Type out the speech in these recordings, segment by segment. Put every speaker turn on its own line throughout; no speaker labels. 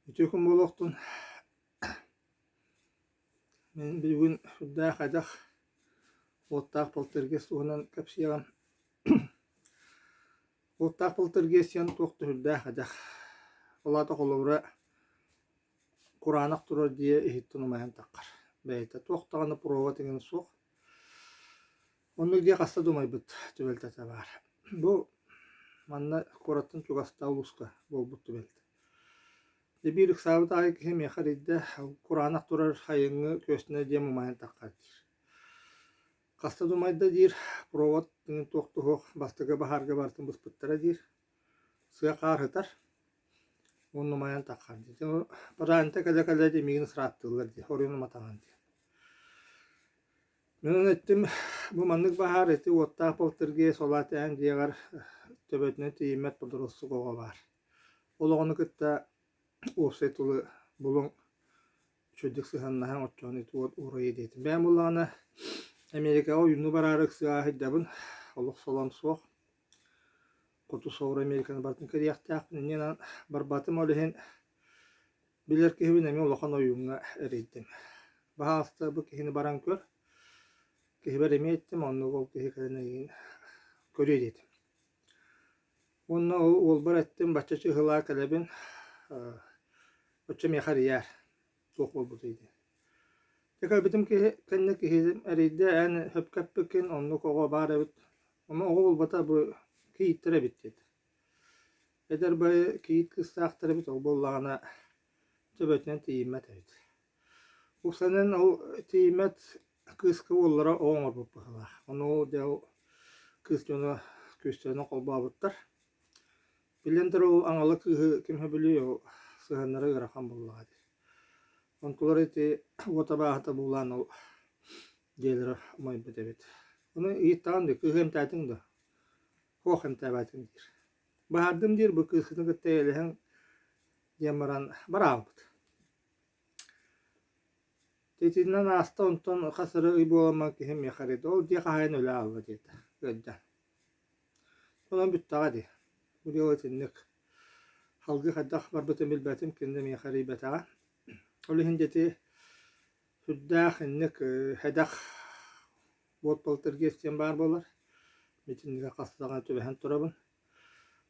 Үтүө күн буолуохтун. Мин бүгүн сүрдээх хайдах уоттаах полтергейст туһунан кэпсиэҕим. Уоттаах полтергейст диэн туох да сүрдээх хайдах. Ол аата холобура кураанах турар дьиэ иһиттэн умайан таххар. Бэйэтэ туох даҕаны провод эҥин суох. Оннук дьиэ хаста да умайбыт түбэлтэтэ баар. Бу манна куораттан чугастаах улууска буолбут түбэлтэ. Дьэ биир ыксаабыт аайы киһи миэхэ эрийдэ, кураанах турар сайыҥҥы күөстэнэ диэн умайан таххар диир. Хаста да умайда диир, провод туох да суох бастакы баһаарга барытын быспыттара диир. Сыа хаар сытар, уонна умайан таххар диир. Пожарниктар кэлэ-кэлэ дии миигин ысырааттыыллар дии, хоруйун уматаҕын диэн. Мин ону эттим, бу маннык баһаар ити уоттаах полтергейст ол аата эн дьиэҕэр төбөтүнэн тиийиммэт подросток оҕо баар. Ол оҕону кытта уопсай тылы булуҥ, үчүгэйдик сыһыаннаһыҥ, оччоҕуна ити уот уурайыа диэтим. Бэйэм буоллаҕына Америкаҕа ойууннуу бараары ыксыаҕа сылдьабын, олох солом суох. Хоту соҕуруу Американы барытын кэрийиэхтээхпин, инньэ гынан барбатым ол иһин Билэр киһибин эмиэ улахан ойууҥҥа эрийдим. Баһаалыста бу киһини баран көр, киһибэр эмиэ эттим, оннук ол киһи кэлэн эйигин көрүө диэтим. Уонна ол уолбар эттим, бачча чыһылаа кэлэбин, оччо миэхэ эрийээр, туох буолбутуй диэн. Дьэ кэлбитим киһи кэннэ киһим эрийдэ, эн сөпкө эппиккин, оннук оҕо баар эбит, ону оҕо буолбата бу кийииттэр эбит диэтэ. Эдэр баайы кийиит кыыстаахтар эбит, ол буоллаҕына төбөтүнэн тиийиммэт эбит. Уопсайынан ол тиийиммэт кыыска уоллара оҕо оҥорбут быһыылаах. Ону ол дьэ ол кыыс дьоно күүстэринэн холбообуттар. Биллэн турар ол аҥала кыыһы ким сөбүлүүй ол сыһыаннара ыарахан буоллаҕа дии. Онтулар ити уота бааһыта буулаан ол дьиэлэрэ умайбыт эбит. Ону ыйыттаҕын дии, кыыһы эмтээтиҥ дуо? Суох эмтээбэтим диир. Баһаардым диир бу кыыскытын кытта эйэлэһэн диэн баран бараабыт. Итинэн ааста онтон хас эрэ ый буоламмын киһим миэхэ эрийдэ. Ол дьиэ хаһаайын өлө хаалла диэтэ ыалдьан. Онон бүттэҕэ дии. Бу дьыала итинник. Салгыы хайдах барбытын билбэтим, ким да миэхэ эрийбэтэҕэ. Ол иһин дьэ ити сүрдээх инник сэдэх Уот полтергейст диэн баар буолар. Митиннигэ хас даҕаны түбэһэн турабын.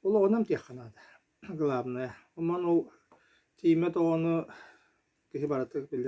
Олоҕунан диэххэ наада. Главное. Онон ол тиийиммэт оҕону киһи барыта биллэр.